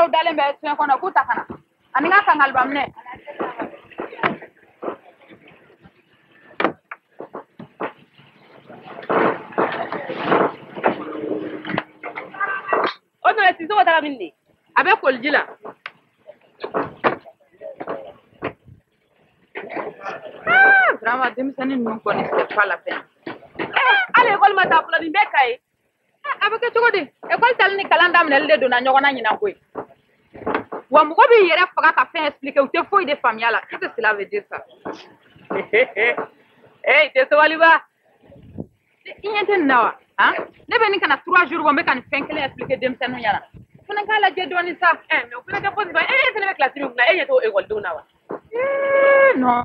Dalen bɛ soɲɛ kɔnɔ k'u ta ka na ani n ka kangaliba minɛ. O tuma Sisoko taara min de? A bɛ koliji la. Ah, vraiment denmisɛnnin ninnu kɔni c'est pas la peine. Hali ekɔli ma taa fɔlɔ nin bɛɛ ka ye. A bɛ kɛ cogo di? Ekɔli tali ni kalan daminɛli de donna ɲɔgɔn na ɲinan koyi. Wa mɔgɔ b'i yɛrɛ faga ka fɛn expliquer u tɛ foyi de faamuya la. Qu'est-ce que cela veut dire ça? Eh, tɛ sabali ba. I ɲɛ tɛ nin na wa? Han? Ne bɛ nin ka na 3 jours bɔ n bɛ ka nin fɛn kelen expliquer denmisɛnninw ɲɛna. O fana k'a lajɛ dɔɔni sa. Mais o fana tɛ fosi fɔ. E fana bɛ kilasi min kunna, e ɲɛ t'o ekɔlidenw na wa? Non.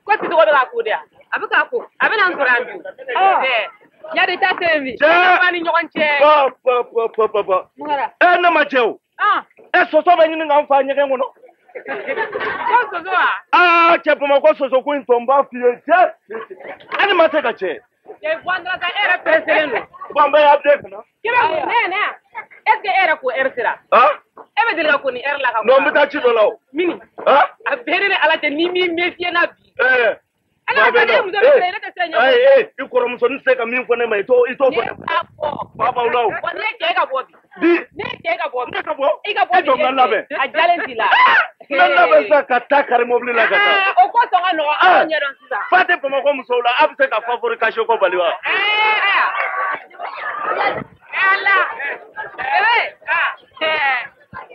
Ko Sisoko bɛ k'a ko de wa? A bɛ k'a ko. A bɛ na n sɔrɔ yan bi. Ɲadi ta tɛ yen bi. Cɛ! An ni ɲɔgɔn cɛ. Pa pa pa pa pa pa. Mun kɛra? Ne ma cɛ o. Soso bɛ ɲini k'an fa ɲɛgɛn kɔnɔ. Ko soso wa? Aa cɛ Bamakɔ soso ko in tɔ n b'a f'i ye cɛ. Hali ma se ka cɛ. Cɛ bɔ an dɔrɔn sa, e yɛrɛ pressé don. Bon n bɛ appeler ka na. K'i bɛ mun ne yan? Est ce que e yɛrɛ ko heure sera? E bɛ deli ka ko nin heure la ka. Non n bɛ taa ci dɔ la o. Mini. A bɛɛ ne ni Ala cɛ ni m'i méfier na bi. Ala ka ne muso bɛ filɛ ne tɛ se ɲɛ. I kɔrɔmusonin tɛ se ka min fɔ ne ma i t'o fɔ. Ne b'a fɔ. Fa b'aw la o. Wa ne cɛ ka bɔ bi. Bi. Ne cɛ ka bɔ bi. Ne ka bɔ. I ka bɔ bi. E jɔ n ka labɛn. A jalen t'i la. N bɛ labɛn sisan ka taa kari mobili la ka taa. O ko tɔ ka nɔgɔn an b'o ɲɛdɔn sisan. Fa tɛ Bamakɔ musow la a bɛ se ka favori caché ko bali wa. Ala.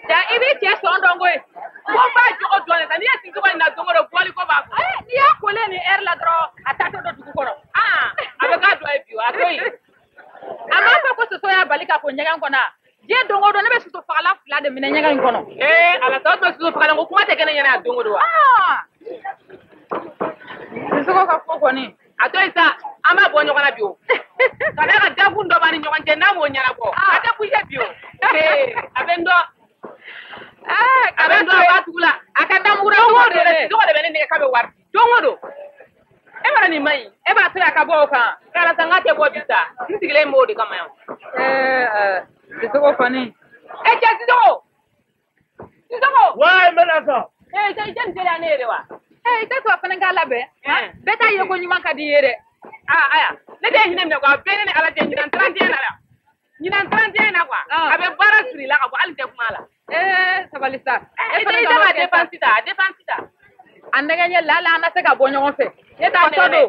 Ja i b'i cɛ sɔn dɔn koyi. Ko n b'a jogo dɔn de sa n'i ye Sisoko in na don o don bɔli ko b'a fɔ. N'i y'a kolen nin heure la dɔrɔn a taatɔ don dugu kɔnɔ. A bɛ k'a dɔ ye bi a to yen. A m'a fɔ ko soso y'a bali ka ko ɲɛgɛn kɔnɔ. Diɲɛ don o don ne bɛ soso fagalan 2 de minɛ ɲɛgɛn in kɔnɔ. Ala sa o tuma soso fagalan ko kuma tɛ kɛ ne ɲɛna yan don o don wa. Sisoko ka ko kɔni. A to yen sa an b'a bɔ ɲɔgɔn na bi o. Ka d'a kan dakun dɔ b'an ni ɲɔgɔn cɛ n'a m'o ɲɛnabɔ. A tɛ bouger bi o. A bɛ n dɔn. A bɛ n dɔn a b'a tugu la. A ka damugura don o don dɛ Sisoko de bɛ ne nɛgɛ k'a bɛ wari di don o don. E b'a dɔn nin man ɲi. E b'a to yen a ka bɔ o kan. K'ala sa n k'a tɛ bɔ bi sa. N sigilen b'o de kama yan. Sisoko kɔni. Cɛ Sisoko. Sisoko. Wayi n bɛ na sa. I tɛ nin teliya ne ye de wa? I tɛ to a fana k'a labɛn. Bɛɛ t'a ye ko ɲuman ka di i ye dɛ. Aya ne tɛ hinɛ minɛ quoi a bɛɛ ne ni Ala cɛ ɲinan 31 na la. Ɲinan 31 na quoi. A bɛ baara siri la ka bɔ hali tɛ kuma la. Sabali sa. I tɛ ka dépense ta a dépense ta. A nɛgɛ ɲɛ lala an na se ka bɔ ɲɔgɔn fɛ. Ne t'a nɛgɛ dɛ.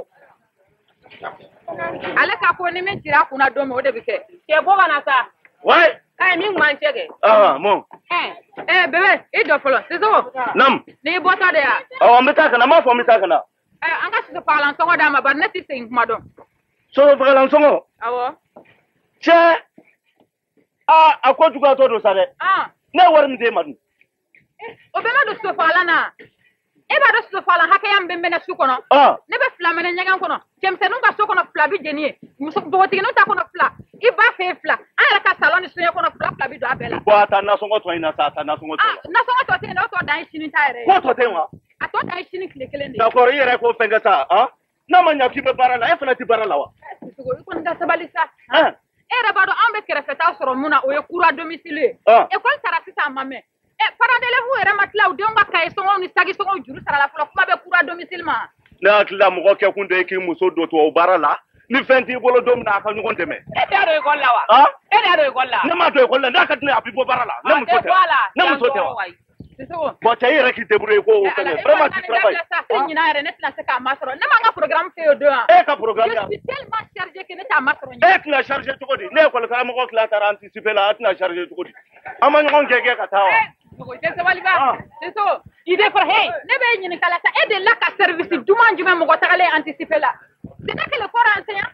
Ale ka ko ni min cira a kunna don min o de bɛ kɛ. Cɛ bɔ ka na sa. Wayi. Min kun b'an cɛ kɛ. Bon. Bébé i jɔ fɔlɔ Sisoko. Naamu. N'i bɔtɔ de ya. Awɔ n bɛ taa ka na n m'a fɔ n bɛ taa ka na. An ka soso fagalan sɔngɔ d'a ma bari ne tɛ segin kuma dɔn. Soso fagalan sɔngɔ. Awɔ. Cɛ. A ko juguyatɔ don sa dɛ. Ne ye wari min d'e ma dun. O bɛɛ ma don soso fagalan na. E b'a dɔn soso fagalan hakɛya min bɛ mɛnɛ su kɔnɔ. Ne bɛ 2 mɛnɛ ɲɛgɛn kɔnɔ. Cɛmisɛnninw ka so kɔnɔ 2 bɛ jeni ye. Muso npogotigininw ta kɔnɔ 2. I ba fɛ yen 2. An yɛrɛ ka salon ni soɲɛ kɔnɔ 2 2 bɛ don a bɛɛ la. Bon a taa nasɔngɔ tɔ in na sa a taa nasɔngɔ tɔ la. Nasɔngɔ tɔ tɛ yen dɛ o tɔ dan ye sini ta yɛrɛ ye. K'o tɔ tɛ yen wa? A tɔ dan ye sini tile kelen de ye. D'accord i yɛrɛ k'o fɛn kɛ sa n'a ma ɲa k'i bɛ baara la e fana tɛ baara la wa. Sisoko i kɔni ka sabali sa. E yɛrɛ b'a dɔn anw bɛ kɛrɛfɛta sɔrɔ mun na o ye cours à domicile ye. École sara sisan a ma mɛn. Parents d'élèves yɛrɛ ma tila u denw ka cahier sɔngɔw ni sagi sɔngɔw juru sara la fɔlɔ kuma bɛ cours à domicile ma. Ne hakili la mɔgɔ kɛ kun de ye k'i muso don tubabu baara la ni fɛn t'i bolo don min na a ka ɲɔgɔn dɛmɛ. E t'a don école la wa? E de y'a don école la. Ne m'a don école la n'a ka di ne ye a bɛ bɔ baara la. Ne muso tɛ ne muso tɛ wa? Bon cɛ i yɛrɛ k'i débrouiller ko o fɛngɛ vraiment tu travailles. Ne ɲinan yɛrɛ ne tɛna se k'a masɔrɔ ne m'an ka programme fɛ o don wa? E ka programme ya. Je suis tellement chargée que ne t'a masɔrɔ. E tɛna chargé cogo di? Ne école karamɔgɔ tila taara anticiper la a tɛna chargé cogo di? An ma ɲɔgɔn gɛn ka taa wa? Sogo, i tɛ sabali ba. Sisoko, i tɛ fɔlɔ, hey, ne bɛ ɲininka la sa, e delila ka service duman jumɛn mɔgɔ tagalen anticiper la? C'est que le corps enseignant.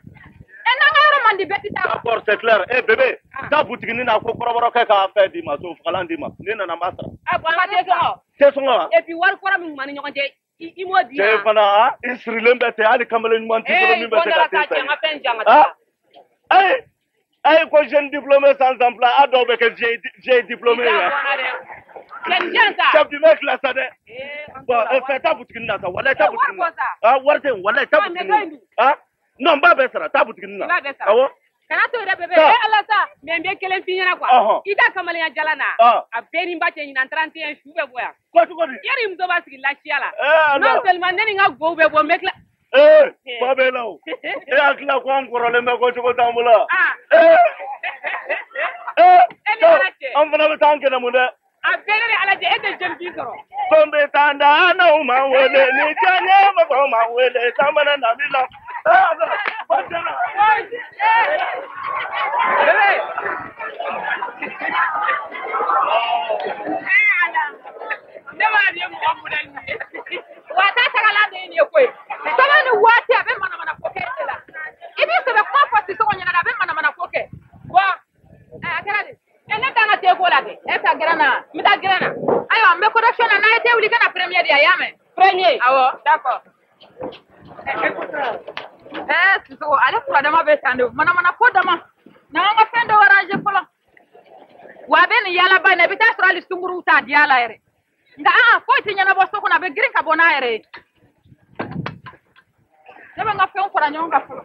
E n'an ka yɔrɔ man di bɛɛ tɛ taa. D'accord, c'est clair. Eh bébé, taa butiginin na ko kɔrɔbɔrɔkɛ ka fɛn d'i ma, so fagalan d'i ma. Ne nana n b'a sara. Ah bon, an ka te sɔngɔ. Te sɔngɔ wa? Et puis wari kɔrɔ min tun b'an ni ɲɔgɔn cɛ, i m'o di Cɛ yan. fana, ah, i sirilen bɛ ten, hali kamalen ɲuman t'i bolo Eh, min bɛ se i ka bɔ te da la sa, san. cɛ, n ka fɛn di yan ka Ah, taa. ayi, ayi ko jeune diplômé sans emploi, a dɔw bɛ kɛ vieille diplômé I t'a ye. bɔ n na dɛ. Cɛ, nin di yan sa. Chef du mɛ tila sa dɛ. Eh, an Bon, t'o la, eh, fɛ taa butiginin na sa, walayi taa Eh, wari butiginin na. bɔ sa. Ah, wari tɛ yen, walayi taa Ah, mais butiginin dɔ in na. dun? Ah, non, n b'a bɛɛ sara, taa butiginin na. I b'a bɛɛ sara. Awɔ. Kana to yen dɛ bébé. Taa. Eh, ala sa, mais n bɛ kelen f'i ɲɛna quoi. Ɔhɔn. I ta kamalenya jala na. Ah. A bɛɛ ni n ba cɛ ɲinan 31 su bɛ bɔ yan. Ko cogo di? Yari muso b'a sigi lasiya la. Eh, ala. Non seulement ne ni n ka gow bɛ bɔ, n bɛ tila. Eh, ba bɛ la o. E hakili la ko an kɔrɔlen bɛ ko cogo t'an bolo wa? Ah. Eh, eh, E ni Ala cɛ. an fana bɛ taa an kɛnɛ mun dɛ. A bɛɛ ne ni Ala cɛ, e tɛ jeune fille sɔrɔ. Ko n bɛ taa da n'aw ma wele, ni diɲɛ mɔgɔw ma wele, tamana na mi la. Eh, ala, ba jɛra. Bébé. Eh, Ala. Ne b'a di mɔgɔ modèle min ye. Wa a t'a tagalan de ye nin ye koyi. Sanga ni waati a bɛ manamana ko kɛ e la. I b'i sɛbɛ kuma fɔ Sisoko ɲɛna dɛ, a bɛ manamana ko kɛ. Bon, Eh, a kɛra di? eh, ne t'an ka te ko la kɛ. E ta gɛrɛ na. N bɛ taa gɛrɛn na. Ayiwa, n bɛ correction na, n'a ye te wuli i ka na premier di yan, i y'a mɛn? Premier. Awɔ. D'accord. Eh, Sisoko, ale furadama bɛ tan de o. Manamana ko dama. N'an ka fɛn dɔ arranger fɔlɔ. Wa a bɛ nin yaalaba in na, i bɛ taa sɔrɔ hali sunkuruw t'a diya la yɛrɛ. Nka aa foyi tɛ ɲɛnabɔ so kɔnɔ, a bɛ girin ka bɔ n'a yɛrɛ ye. Ne bɛ n ka fɛnw fara ɲɔgɔn kan fɔlɔ.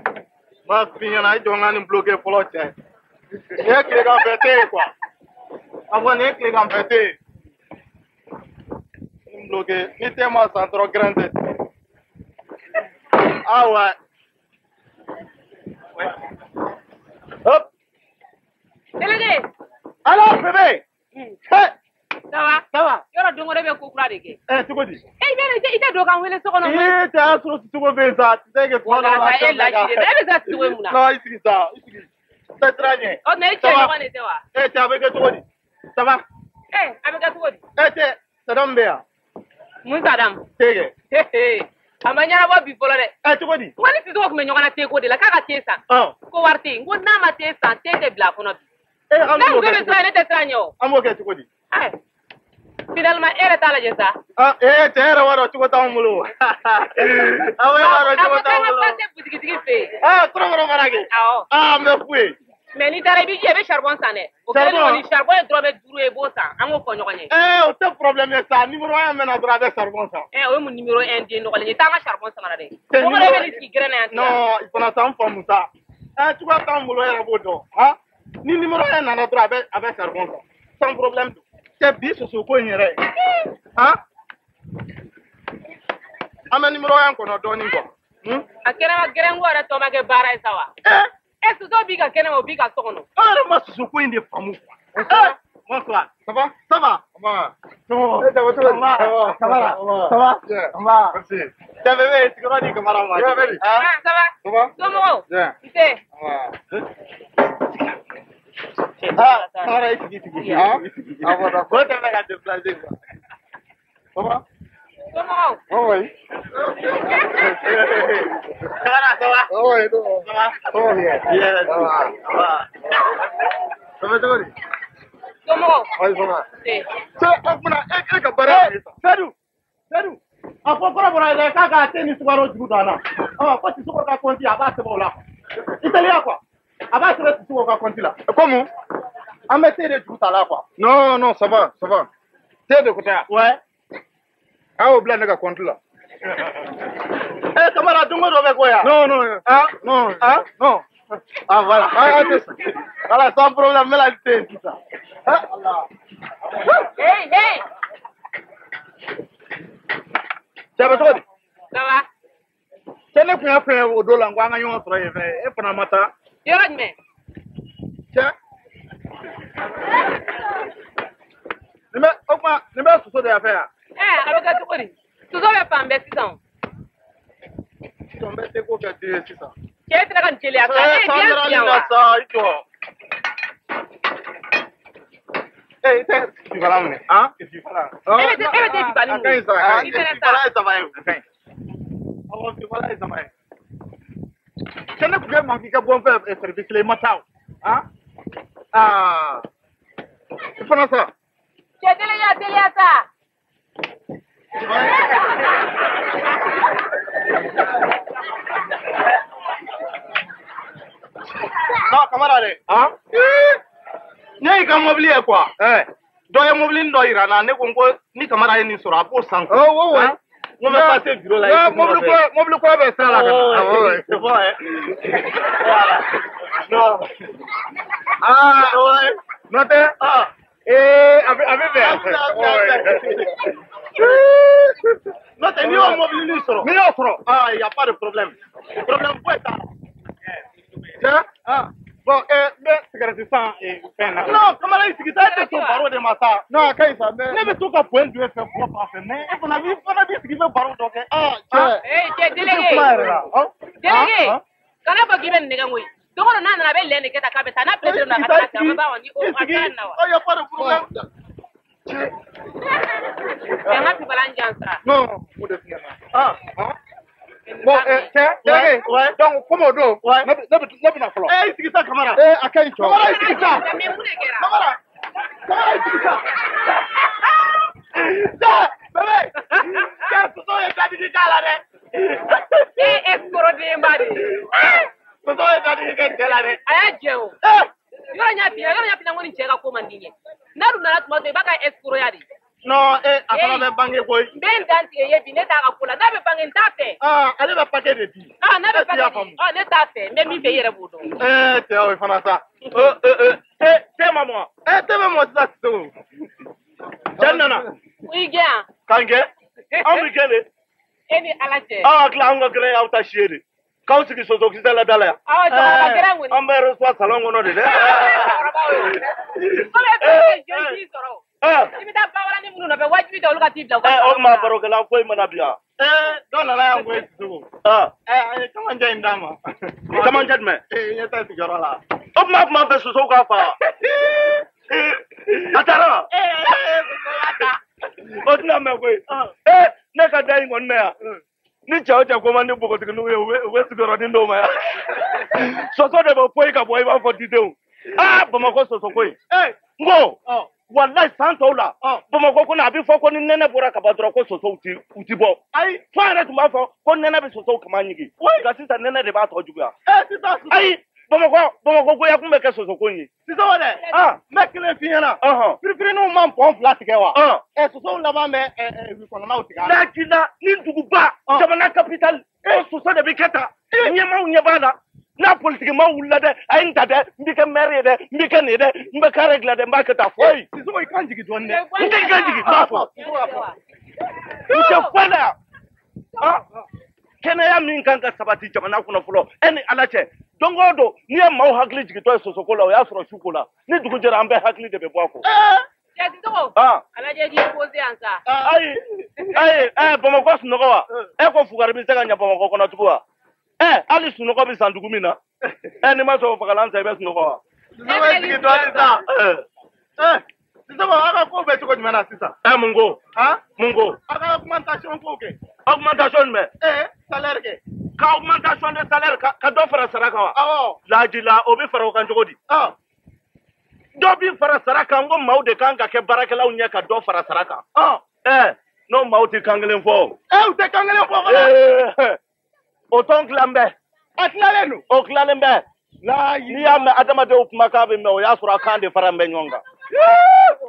N b'a f'i ɲɛna, i jɔ n ka nin bloqué fɔlɔ cɛ. Nin ye tileganfɛ te ye quoi. A fɔ nin ye tileganfɛ te ye. Nin bloqué, ni te ma san dɔrɔn gɛrɛn tɛ. Ah ouais. Hop. Délégué. Alors bébé. Hey, Ça va? ça va? Yɔrɔ don o don e bɛ ko kura de kɛ. Eh, cogo di? Eh, i bɛ i tɛ don k'an wele so kɔnɔ. Ee, cɛ y'a sɔrɔ Sisoko bɛ yen sa. Tu sais que tuma dɔw la. Wala, e laji de bɛ. E bɛ se ka Sisoko ye mun na? Non, i sigi sa, i sigi. Tɛ siran ɲɛ. Ɔ, mais e cɛ ɲɔgɔn de tɛ wa? Eh, cɛ a bɛ kɛ cogo di? Ça va? Eh, a bɛ kɛ cogo di? Eh, cɛ, Sadam bɛ yan. Mun Sadam? Te kɛ. A ma ɲɛnabɔ bi fɔlɔ dɛ. Eh, cogo di? N ko ni Sisoko tun bɛ ɲɔgɔn na te ko de la, k'a ka te san. Ɔn. Ko wari tɛ yen. N ko n'a ma te san, te tɛ bila a kɔnɔ bi. Eh, an Ne b'o muso kɛ bɛ cogo siran ɲɛ, ne tɛ siran ɲɛ o. An b'o kɛ cogo di? Eh, finalement e yɛrɛ t'a lajɛ sa. Ah, eh, cɛ yɛrɛ b'a dɔn cogo t'anw bolo. Awɔ, e b'a dɔn A cogo ko t'anw k'an ka bolo. passer butigitigi fɛ yen. Ah, kɔrɔbɔrɔ fana kɛ. Awɔ. Ah, an bɛ fu ye. Mais n'i taara i b'i jija i bɛ charbon san dɛ. O kɛlen Charbon? kɔni charbon ye dɔrɔmɛ 5 ye i b'o san. An k'o fɔ ɲɔgɔn ye. Eh, o tɛ problème ye sa. Numéro 1 mɛna dɔrɔn a bɛ charbon san. Eh, o ye mun numéro 1 den nɔgɔlen ye. Taa an ka charbon san ka na dɛ. Cɛ, Don o don e bɛ n'i sigi gɛrɛn na yan sisan. Non, i fana t'an faamu sa. Eh, cogoya t'anw bolo, e yɛrɛ b'o dɔn. Han? Ni numéro 1 nana dɔrɔn a bɛ charbon san. Sans problème. Cɛ, bi soso ko in yɛrɛ. Han? An bɛ numéro 1 kɔnɔ dɔɔnin quoi. Hmm? A kɛnɛma gɛrɛnko yɛrɛ tɔ ma kɛ baara ye sa wa? Eh, E soso b'i ka kɛnɛma o b'i ka so kɔnɔ. an yɛrɛ ma soso ko in de faamu quoi. Eh, bonsoir. Ça va? Ça va? Ça va. Ça Eh, ça va, ça va. Ça va? Ça va. Ça va? Bien. Ça va? Merci. Cɛ bébé, sigiyɔrɔ di Kamara ma. Ouais, vas-y. Ah? Ah, ça va? Ça va? Somɔgɔw? Bien. Nse. Ça va. Ah, Kamara, i sigi, sigi. Ah? Ah, bon, d'accord. O tɛ fɛ ka déplacer quoi. Ça va? Somɔgɔw? Oh, oui. Kamara, ça va? Oh, oui, non. Ça va? Ça va bien. Bien, merci. Ça va. Ça va. Ça va, cogo di? Somɔgɔw? Oui, ça va. Nse. Cɛ, o kumana, e ka baara ye mun ye sa? Sedu, Sedu, a fɔ kɔrɔbɔrɔ ye dɛ k'a ka te ni sukaro juru don an na. Ɔ, ko Sisoko ka compte a b'a sɛbɛn o la. Italien quoi. A b'a sɛbɛn Sisoko ka compte la. Comme? An bɛ te de juru ta la quoi. Non, non, ça va, ça va. Te de ko tɛ yan. Ouais. A y'o bila ne ka compte la. Eh, Kamara, don o don bɛ ko yan. Non, non, Ah? non, Ah? non. Ah, voilà. Ah, ah, tɛ sa. Voilà, sans problème, n bɛna te sisan. Ah, Allah. Hey, hey. Cɛ bɛ cogo di? Ça va? Cɛ ne kun y'a fɛ o don la n ko an ka ɲɔgɔn sɔrɔ yen fɛ e fana ma taa. Yɔrɔ jumɛn? Cɛ. Nin bɛ o kuma nin bɛ soso de yan fɛ yan. Eh, a bɛ kɛ cogo di? Soso bɛ fan bɛɛ sisan o. Sisan n bɛ te ko kɛ den ye sisan. Cɛ tɛna ka nin teliya sa. E ye diɲɛ Sandra yan na wa? sa, i jɔ. Eh, i tɛ fifalan minɛ. Han? Fifalan. E bɛ te fifali A mun? ka ɲi sa, a ka ɲi. I fɛnɛ ta. Fifalan ye saba ye. A ka ɲi. Awɔ, fifalan ye saba ye. Cɛ ne tun kɛ man k'i ka bɔ n fɛ service la i ma taa o. Han? Aa. I fana sa. Cɛ teliya teliya sa. Non, Kamara dɛ. Han? Ne y'i ka mobili ye quoi. Ɛɛ. Dɔ ye mobilinin dɔ yira n na, ne ko n ko ni Kamara ye nin sɔrɔ, a b'o san. Oh, ouais, ouais. N ko n bɛ passer bureau la. Non, mobili kura bɛ sira la ka na. Awɔ, ouais. C'est bon, hein. Voilà. Non. Ah, Ouais. n'o tɛ. Ah. Ee, a bɛ bɛn. A bɛ bɛn, a bɛ bɛn. N'o tɛ n'i y'o mobilinin sɔrɔ. N'i y'o sɔrɔ. Ah, y a pas de problème. Problème foyi t'a la. Cɛ. Bon, n bɛ cigarette san fɛn na. Non, Kamara i sigi sa, e tɛ sɔn baro de ma sa. Non, a ka ɲi sa, mais. Ne bɛ to ka point don e fɛ bɔ fan fɛ, mais e fana b'i sigi i bɛ baro dɔ kɛ. Ah, cɛ. Ee cɛ I tɛ délégué. kuma yɛrɛ la. Han? Délégué. Han? Kana fɔ k'i bɛ nin nɛgɛ koyi. Don o don n'a nana a bɛ lɛ de kɛ tan k'a bɛ taa n'a pressé don a ka taa a b'a wa ni o I a sigi. taara nin na wa? Oh, y a pas de problème. Cɛ n ka fifalan jan sa. Non, o de filɛ nin ye. Ah. Han? Bon, cɛ, délégué. Ouais. Donc, comme o don, Ouais. ne bɛ na fɔlɔ. Eh, i sigi sa, Kamara. Ee, a ka ɲi cɔ. Kamara, i sigi sa. Mais mun de kɛra? Kamara. Kamara, i sigi sa. Cɛ, bébé. Cɛ, soso ye dadigi k'a la dɛ. E escroc-denba de ye. Soso ye dadigi kɛ cɛ la dɛ. A y'a jɛ o. Eh. Yɔrɔ n y'a f'i ɲɛna, yɔrɔ n y'a f'i ɲɛna ko nin cɛ ka ko man di n ye. N'a dun nana tuma dɔ i b'a ka escroc-ya de. Non, eh, a fana bɛ bange koyi. N bɛ n dan tigɛ ye bi ne t'a ka ko la n'a bɛ bange n t'a fɛ. Ah, ale bɛ paquet de di. Ah n'a bɛ Est-ce que i y'a bange faamu? di ah ne t'a fɛ n bɛ min fɛ i yɛrɛ b'o dɔn. Eh, cɛ o fana sa. Te ma mɔ. Eh, te bɛ mɔ sisan Sisoko. Cɛ nana. I gɛn yan. K'an gɛn. Anw bɛ gɛn de. E ni Ala cɛ. Aw hakili anw ka gɛlɛn y'aw ta si ye de. K'aw sigi sosokisɛ la da la yan. Awɔ cɛkɔrɔba gɛrɛ kɔni. An bɛ reçoit salon kɔnɔ de dɛ. Cɛkɔrɔbaw ye. Komi e fɛnɛ tɛ jeune fille sɔrɔ o. I bɛ taa bawalani minnu nɔfɛ wajibi tɛ olu ka t'i bila u ka O salon tuma kɔnɔ. barokɛla foyi mana bi yan. Eh, dɔ nana yan koyi Sisoko. Eh, an ye camancɛ in d'a ma. Camancɛ jumɛn? Eh, n ɲɛ tɛ sigiyɔrɔ la. O tuma a tun b'an fɛ sosow k'a fa wa? A taara wa? Eh, soso y'a ta. O tɛna mɛn koyi. Ee ne ka da in kɔni na yan. Ni cɛ o cɛ ko man di npogotigininw ye u bɛ sigiyɔrɔnin d'o ma yan. Soso de bɛ poyi ka bɔ i b'a fɔ didenw. Aa Bamakɔ soso ko in. Eh, N ko ɔ, walayi san tɔw la. Bamakɔ kɔnɔ a bɛ fɔ ko ni nɛnɛ bɔra ka ban dɔrɔn ko sosow ti u ti bɔ. Ayi. Fo an yɛrɛ tun b'a fɔ ko nɛnɛ bɛ sosow kama ɲigin. Nka sisan nɛnɛ de b'a tɔ juguya. Eh, sisan soso. Ayi Bamakɔ goya kun bɛ kɛ soso ko in ye. Sisoko dɛ. Ah. N bɛ kelen f'i ɲɛna. Ɔhɔn. Firifirininw ma pɔn fila tigɛ wa? Ɔn. Eh, sosow laban bɛ kɔnɔnaw tigɛ a la. Lajina ni duguba jamana capital o soso de bɛ kɛ tan. Ɲɛmaaw ɲɛ b'a la. N'a politikimaw wulila dɛ a ye n ta dɛ n bɛ kɛ maire ye dɛ n bɛ kɛ nin ye dɛ n bɛ carré dilan dɛ n b'a kɛ tan foyi. Sisoko i kan jigin dɔɔni dɛ. N tɛ kan jigin n b'a fɔ. N tɛ foyi la yan. Ah, kɛnɛya min kan ka sabati jamana kɔnɔ fɔlɔ e ni Ala cɛ don o don n'i ye maaw hakili jigintɔ ye sosoko la o y'a sɔrɔ suko la ni dugu jɛra an bɛɛ hakili de bɛ bɔ a kɔ. Cɛ Sisoko. Ah. A lajɛ k'i posé yan sa. Ayi ayi Bamakɔ sunɔgɔ wa e ko fugari bɛ se ka ɲɛ Bamakɔ kɔnɔ tugun wa hali sunɔgɔ bɛ san dugu min na n'i ma sɔn o fagalan san i bɛ sunɔgɔ wa. Sisoko i jigin dɔɔni sa. Eh, Sisoko aw ka ko bɛ cogo jumɛn na sisan? Mun ko? Han? Mun ko? Aw ka augmentation ko kɛ. Augmentation jumɛn? Eh, salaire kɛ. Ka augmentation de salaire ka dɔ fara sara kan wa? Awɔ. Lajila o bɛ fara o kan cogo di? Ɔ. Dɔ bi fara sara kan n ko maaw de kan ka kɛ baarakɛlaw ɲɛ ka dɔ fara sara kan. Ɔ. N'o maaw tɛ kan kelen fɔ o. Eh, u tɛ kan kelen fɔ fana. O tɔn tilan bɛ. A tilalen don. O tilalen bɛ. Layi. N'i y'a mɛn adamadenw kumakan bɛ mɛn o y'a sɔrɔ a kan de fara bɛ ɲɔgɔn kan.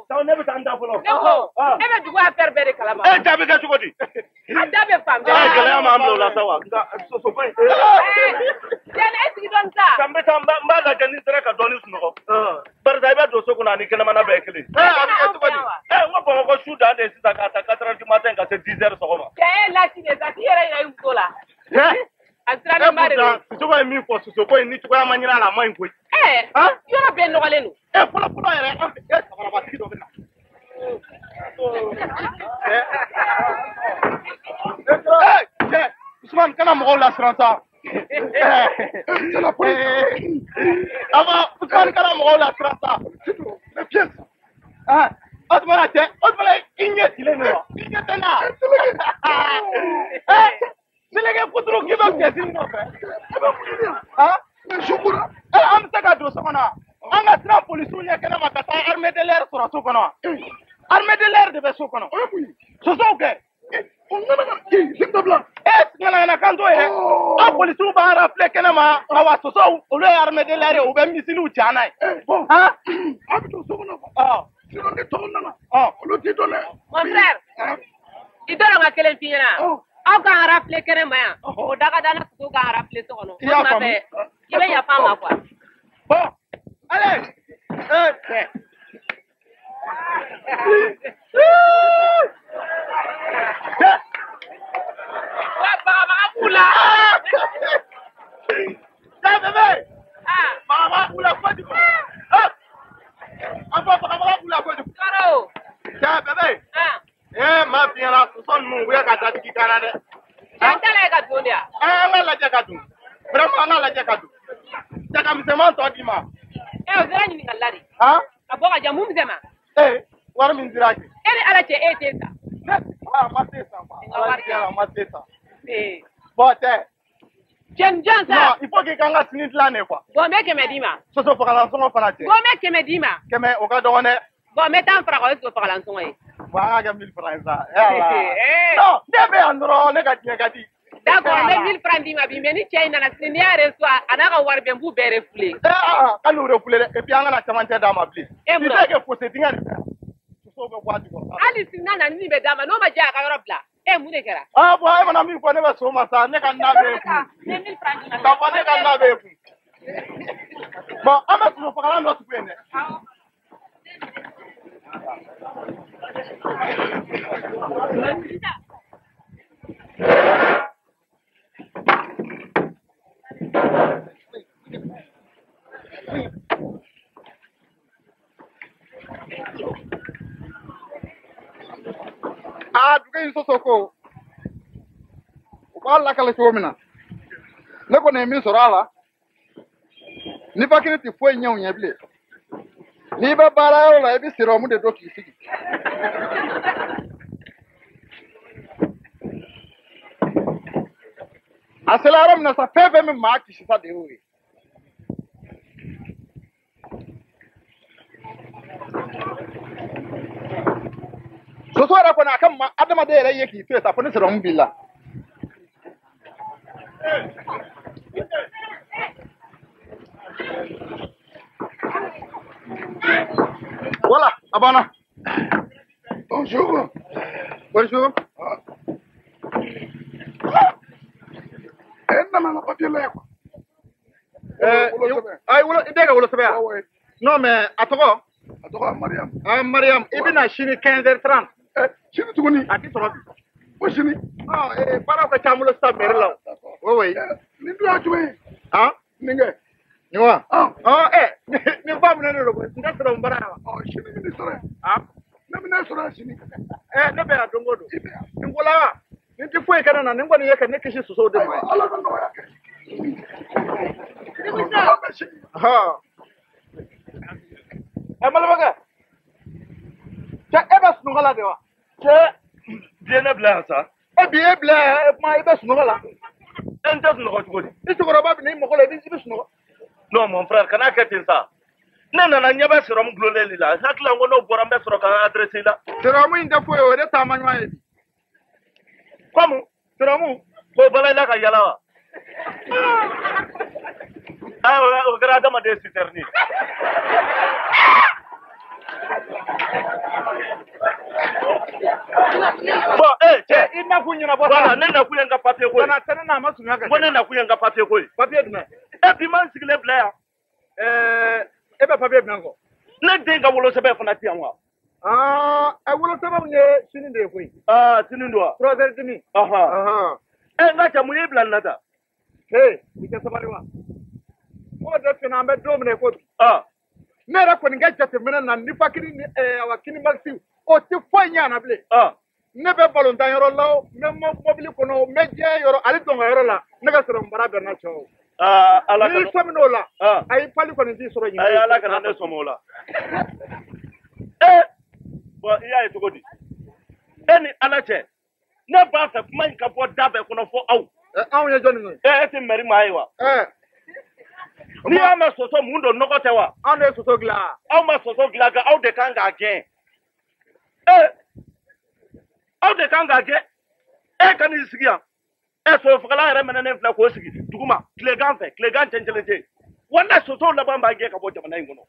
Sabu ne bɛ taa n da fɔlɔ. Ne ko e bɛ dugu affaire bɛɛ de kalama. E jaabi kɛ cogo di? A da bɛ fan bɛɛ. Gɛlɛya m'an bila o la sa wa. Nka soso ko in. Cɛ e sigi dɔɔni sa. Ka n bɛ taa n b'a lajɛ ni n sera ka dɔɔni sunɔgɔ. Barisa i bɛ don so kɔnɔ ani kɛnɛmana bɛɛ ye kelen. A bɛ kɛ cogo di? N ko Bamakɔ su dan de ye sisan k'a ta 4 heures du matin ka se 10 heures sɔgɔma. Cɛ e lasi de sa k'i yɛrɛ yira i muso la. A sirannen ba de don. Sisoko ye min fɔ soso ko in ni cogoya ma ɲini a la a ma ɲi koyi. Yɔrɔ bɛɛ nɔgɔlen don. Fɔlɔ fɔlɔ yɛrɛ an fɛ sabarabatigi dɔ bɛ na. Cɛ Usumani kana mɔgɔw lasiran sa. C'est la police. Avant, Ousmane kana mɔgɔw la siran sa. Les pièces. Ah, o tuma na cɛ, o tuma na i ɲɛ tilen don wa? I ɲɛ tɛ n na. Eh, Seleke kuturu k'i bɛ pièce nɔfɛ. E bɛ mun ɲini yan? Ah, Mais sukura. Eh, an bɛ se ka don so kɔnɔ wa? An ka siran polisiw ɲɛ kɛnɛ ma ka taa armée de l'air sɔrɔ so kɔnɔ wa? Armée de l'air de bɛ so kɔnɔ. O ye mun ye? Sosow kɛ. O ŋana ka sen dabila. Eh, ŋanaŋana kan t'o ye. An polisiw b'an rafilɛ kɛnɛ ma, awa sosow olu ye armée de l'air ye, u bɛ misiliw ci an n'a ye. Bon. Han? A bɛ don so kɔnɔ quoi. Ɔ. Sinon ni tɔw nana. Ɔ. Olu t'i dɔn dɛ. Mon frère, i t'a dɔn ka kelen f'i ɲɛna. Aw k'an rafilɛ kɛnɛ ma yan. O da ka d'an na soso k'an rafilɛ so kɔnɔ. I y'a O tuma faamu. fɛ, i bɛ yafa an ma quoi. Bon, allez. Eh, cɛ. Cɛ. Wa bagabaga b'u la. Cɛ bébé. Ah, Bagabaga b'u la kojugu. Eh. An fɔ bagabaga b'u la kojugu. Karo. Cɛ bébé. Ah, Eh, maa f'i ɲɛna soso ninnu u ye ka dadigi k'an na dɛ. cɛ n t'a lajɛ ka don de wa? Eh, an ka lajɛ ka dun. Vraiment an ka lajɛ ka dun. Cɛ ka misɛnman tɔ d'i ma. Eh, o sera ɲininkali la de. Han? A bɔ ka jan mun misɛn ma? Eh, wari min dira kɛ. E ni Ala cɛ e t'e san. Ne, ah, ma se san quoi. N ka Ala wari diɲɛ la, ma se san. Eh, Bon, cɛ. cɛ nin jɔn sa? Non, il faut que k'an ka sini dilan de quoi. Bon, n bɛ 100 d'i ma. Soso fagalan sɔngɔ fana cɛ. Bon, n bɛ 100 d'i ma. 100 o ka dɔgɔn dɛ. Bon, n bɛ taa n fara kan o ye soso fagalan sɔngɔ ye. Bon, an ka kɛ 1000 francs ye sa. Eh Ala. Eh. Non, ne bɛ yan dɔrɔn ne ka diɲɛ ka di. D'accord, n bɛ 1000 francs d'i ma bi, mais ni cɛ in nana sini n'i y'a reçoit a n'a ka wari bɛɛ n b'u bɛɛ refoulé. Eh ah, ka n'u refoulé dɛ. Et puis an kana camancɛ d'a ma bilen. Eh, Tu mun na? sais que fossé dingɛ de bɛ yan. Sosow bɛ bɔ a jukɔrɔ. Hali sini n'a nana ni nin bɛ d'a ma, n'o ma diya a ka yɔrɔ bila. Eh, mun de kɛra? Ah bon, e mana min fɔ ne bɛ so ma sa, ne ka na bɛ e kun. N bɛ 1000 francs d'i ma. Ka fɔ ne ka na bɛ e kun. Bon, an bɛ soso fagalan dɔ tugu yen dɛ. Awɔ. Aa, dugu in soso ko u b'a lakale cogo min na, ne kɔni ye min sɔrɔ a la, ni fakiri tɛ foyi ɲɛ u ɲɛ bilen. N'i bɛ baara yɔrɔ la, i bɛ sirɔmu de don k'i sigi. A sera yɔrɔ min na sa, fɛn fɛn bɛ maa kisi sa de y'o ye. Soso yɛrɛ kɔni a ka ma adamaden yɛrɛ ye k'i to yen sa fo ni sirɔmu b'i la. Voilà, a banna. Bonjour. Bonjour. E nana na papier la ye quoi. Euh, ayi wolo i den ka wolosɛbɛn Ah yan. ouais. Non mais a tɔgɔ? A tɔgɔ Mariam. Ah, Mariam, i bɛna sini 15h30. Eh, sini tuguni. A ti sɔrɔ bi. Ko sini. Ah, eh, baaraw ka ca an bolo sisan mairie la o. D'accord. Oui oui. Eh, nin dun y'a jumɛn ye? Han? Nin kɛ. Nin wa? Ah. Ah, eh, nin fa minɛ ne don koyi. N ka sɔrɔ n baara yan wa? Ɔ, sini bɛ nin sɔrɔ yan. Ah? Ne bɛ ne sɔrɔ yan sini. Eh, ne bɛ yan don o don. I bɛ yan. Nin ko la wa? Nin ti foyi kɛ ne na, nin kɔni ye ka ne kisi sosow de ma. Ayiwa, Ala ka nɔgɔya kɛ. An bɛ sini. Han. Eh, balimakɛ. Cɛ, e bɛ sunɔgɔ la de wa? Cɛ, bi ye ne bila yan sa. E bi e bila yan, e kuma i bɛ sunɔgɔ la. E n tɛ sunɔgɔ cogo di? I cɛkɔrɔba bɛ n'i mago la, i bɛ sunɔgɔ. Non, mon frère, kana kɛ ten sa. Ne nana ɲɛ bɛ sɔrɔmu gulonnen de la. N hakili la n ko n'o bɔra n bɛ sɔrɔ ka n adressé i la. Sɔrɔmu in tɛ foyi ye, o ye ne taama ɲuman ye bi. Comme Sɔrɔmu. ko bala i la ka yala wa? Ah, o kɛra adamaden citerne ye. Bon, eh, cɛ. I nakun ɲɛnabɔ sa. Voilà, ne nakun ye n ka papier ko ye. Kana tɛ ne na a ma surunya ka N ko ne nakun ye n ka papier ko ye. Papier jumɛn? E bi ma n sigilen bila yan. Ɛɛ, e bɛ papier jumɛn kɔ? Ne den ka wolosɛbɛn fana ti yan wa? Aa, ɛ wolosɛbɛnw ye sini de ye koyi. Aa, sini don wa? 3h30. Ahan. Ahan. E n ka cɛ mun y'i bila nin na tan? He, i tɛ sabali wa? N k'o de f'i ɲɛna an bɛ don min na i ko bi. Ah, Ne yɛrɛ kɔni ka jateminɛ na nifakiri ni awa kinimakisi o tɛ foyi ɲɛ a na bilen. ah. Ne bɛ balontan yɔrɔ la o, n bɛ mobili kɔnɔ o, n bɛ diɲɛ yɔrɔ hali dɔnkɛ yɔrɔ la, ne ka sɔrɔ bara bɛ n na cɛ o. Ala n'i sɔmina o la, ayi pali kɔni t'i sɔrɔ ɲinɛ. Ayi ala kana ne sɔmi o la. Bon i y'a ye cogo di? E ni ala cɛ, ne b'a fɛ kuma in ka bɔ da bɛɛ kɔnɔ fo aw. Anw ye jɔnni ye? E tɛ mɛri maa ye wa? N'i y'a mɛn soso mun don nɔgɔ tɛ wa? Anw de ye soso dilan. Aw ma soso dilan kan, aw de kan k'a gɛn. Aw de kan k'a gɛn. E ka n'i sigi yan. Sosofagalan yɛrɛ mɛnɛnen filɛ k'o sigi duguma tilegan fɛ, tilegan cɛncɛlen tɛ yen. Wala sosow laban b'a gɛn ka bɔ jamana in kɔnɔ.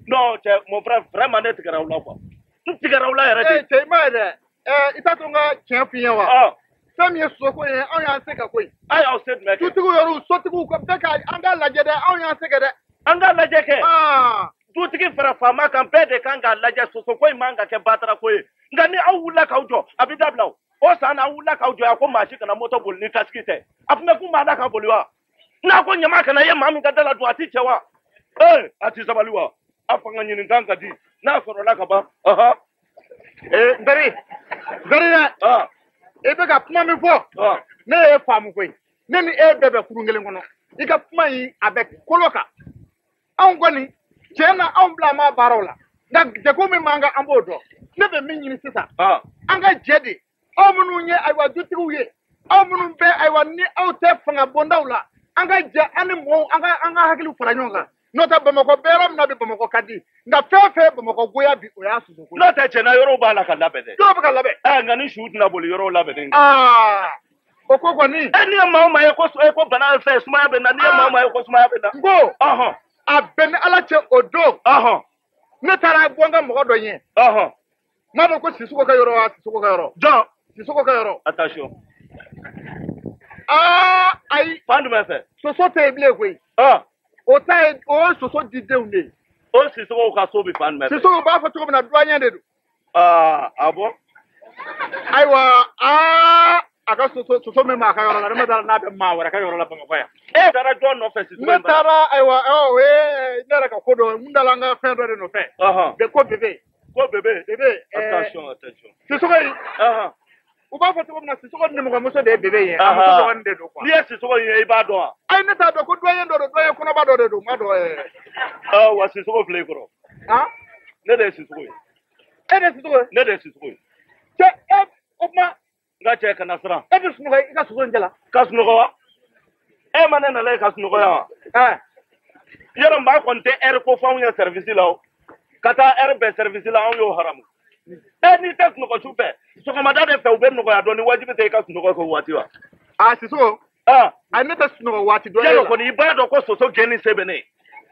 Non cɛ, mon frère, vraiment ne tigɛra aw la quoi. N tigɛra aw la yɛrɛ de. Cɛ i m'a ye dɛ. I t'a to n ka tiɲɛ f'i ye wa? Fɛn min ye sosoko ye, anw y'an se ka koyi. A y'aw se jumɛn kɛ? Dutigiw yɛrɛw, sotigiw bɛɛ ka an k'a lajɛ dɛ, anw y'an se kɛ dɛ. An k'a lajɛ kɛ. Dutigi fara faama kan, bɛɛ de kan k'a lajɛ. Sosoko in man ka kɛ batarako ye. Nka ni aw wulila k'aw jɔ, a bɛ dabila o. O san aw wulila k'aw jɔ, a ko maa si kana moto boli ni kasiki tɛ. A tun bɛ kun maa da ka boli wa? N'a ko ɲama kana ye maa min ka da la dun, a ti cɛ wa? A ti sabali wa? A fanga ɲini kan ka di. N'a sɔrɔla ka ban. N teri dɛ. I bɛ ka kuma min fɔ, ne ye faamu koyi. Ne ni e bɛɛ bɛ kurun kelen kɔnɔ. I ka kuma in a bɛ kolo kan. Anw kɔni tiɲɛ na anw bila ma baaraw la. Nka degun min b'an kan an b'o dɔn. Ne bɛ min ɲini sisan, an ka jɛ de. Aw minnu ye ayiwa dutigiw ye, aw minnu bɛ ayiwa ni aw tɛ fanga bondaw la, an ka jɛ an ni mɔgɔw an ka hakiliw fara ɲɔgɔn kan. N'o tɛ Bamakɔ bɛ yɔrɔ min na bi, Bamakɔ ka di. Nka fɛn fɛn Bamakɔ goya bi, o y'a soso ko ye. N'o tɛ tiɲɛna yɔrɔw b'a la ka labɛn dɛ. Yɔrɔ bɛ ka labɛn. Nka ni su tɛna boli yɔrɔw labɛnnen. O ko kɔni. N'i ye maa o maa ye ko bana fɛ sumaya bɛ na, n'i ye maa o maa ye ko sumaya bɛ na. N ko. A bɛn ni ala cɛ o don. Ne taara bɔ n ka mɔgɔ dɔ ɲɛ. N m'a dɔn ko Sisoko ka yɔrɔ wa Sisoko ka yɔrɔ. Jɔn. Sisoko ka yɔrɔ. Attention. Ayi. Fan jumɛn fɛ? Soso tɛ yen bilen koyi. O ta ye o ye soso didenw de ye. O Sisokow ka so bɛ fan jumɛn fɛ? Sisokow b'a fɔ cogo min na douanier de don. Ah bon? Ayiwa a ka soso min b'a ka yɔrɔ la, ne ma d'a la n'a bɛ maa wɛrɛ ka yɔrɔ la Bamakɔ yan. E taara jɔn nɔfɛ Sisoko? Ne taara ayiwa o ye ne yɛrɛ ka ko dɔ ye, n dala n ka fɛn dɔ de nɔfɛ. Ko bébé. Ko bébé. Bébé. Attention attention. Sisoko in. U b'a fɔ cogo min na Sisoko nimɔgɔmuso de ye bébé ye. A muso dɔgɔnin de don quoi. N'i ye Sisoko ye i b'a dɔn wa? Ayi ne t'a dɔn ko doyen dɔ don, doyen kɔnɔba dɔ de don, n m'a dɔn. Wa Sisoko filɛ i kɔrɔ. Ne de ye Sisoko ye. E de ye Sisoko ye? Ne de ye Sisoko ye. Cɛ e o tuma. N ka cɛ kana siran. E bɛ sunɔgɔ i ka soso in cɛ la. Ka sunɔgɔ wa? E ma ne nana e ka sunɔgɔ yan wa? Yɔrɔ n b'a kɔni tɛ ɛri ko fɔ anw ye service la o. Ka taa ɛri bɛɛ service la anw y'o haramu. N'i tɛ sunɔgɔ su fɛ, sɔgɔmada de fɛ u bɛ nɔgɔya dɔɔni, wajibi tɛ i ka sunɔgɔ kɛ waati wa? Sisoko. Ayi ne tɛ sunɔgɔ waati dɔ. Yɔrɔ kɔni i b'a dɔn ko soso gɛnni se bɛ ne ye.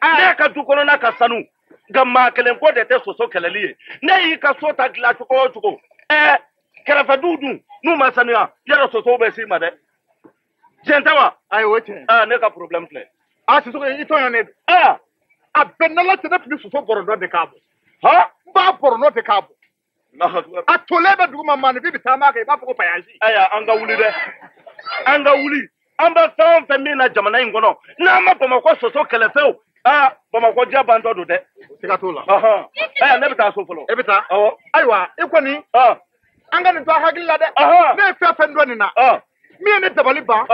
Ne ka du kɔnɔna ka sanu, nka maa kelen ko de tɛ soso kɛlɛli ye. Ne y'i ka so ta dilan cogo o cogo. Kɛrɛfɛ duw dun n'u ma sanuya, yɔrɔ sosow bɛ s'i ma dɛ. Tiɲɛ tɛ wa? Ayi o ye tiɲɛ. Ne ka problème filɛ. Sisoko i tɔɲɔ ne don. A bɛɛ n'Ala cɛ ne tun bɛ soso bɔrɔdɔ de k'a bɔ. N b'a bɔrɔdɔ de k'a bɔ. A tolen bɛ dugu ma maaninfin bɛ taama kɛ i b'a fɔ ko payansi. Ayiwa an ka wuli dɛ. An ka wuli. An bɛ fɛn o fɛn min na jamana in kɔnɔ, n'an ma Bamakɔ soso kɛlɛ fewu, Bamakɔ diya bantɔ don dɛ. Siga t'o la. Ayiwa ne bɛ taa so fɔlɔ. E bɛ taa? Awɔ. Ayiwa i kɔni. An ka nin to a hakili la dɛ. Ne ye fɛn fɛn dɔn nin na. Min ye ne dabali ban.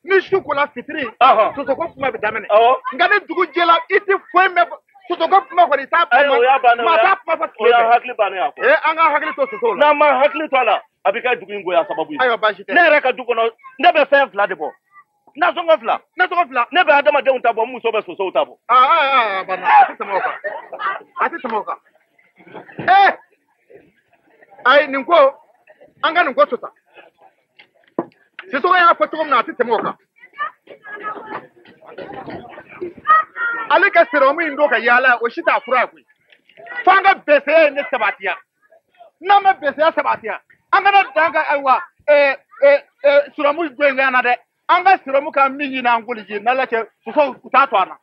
Ni su kola fitiri. Sosoko kuma bɛ daminɛ. Nka ni dugu jɛla i tɛ foyi mɛn sosoko kuma kɔni i t'a kuma. O y'a bannen. Maa t'a kuma fɔ tile fɛ. O y'a hakili bannen a kɔ. An ka hakili to sosow la. N'an ma hakili to a la, a bɛ kɛ dugu in goya sababu ye. Ayiwa baasi tɛ. Ne yɛrɛ ka du kɔnɔ, ne bɛ fɛn fila de bɔ. Nasɔngɔ fila. Nasɔngɔ fila. Ne bɛ adamadenw ta bɔ, n muso bɛ sosow ta bɔ. Banna a tɛ tɛmɛ o kan. A tɛ tɛmɛ o kan. Ayi nin ko an ka nin ko to tan. Sisoko y'a fɔ cogo min na a tɛ tɛmɛ o kan. Ale ka sérɔmu in don ka yaala o si t'a fura ye koyi. F'an ka bɛsɛya in de sabatiya. N'an ma bɛsɛya sabatiya, an kana dan ka ayiwa sérɔmu gɛn na dɛ. An ka sérɔmu ka min ɲini an k'olu ji n'Ala cɛ sosow u t'a to an na.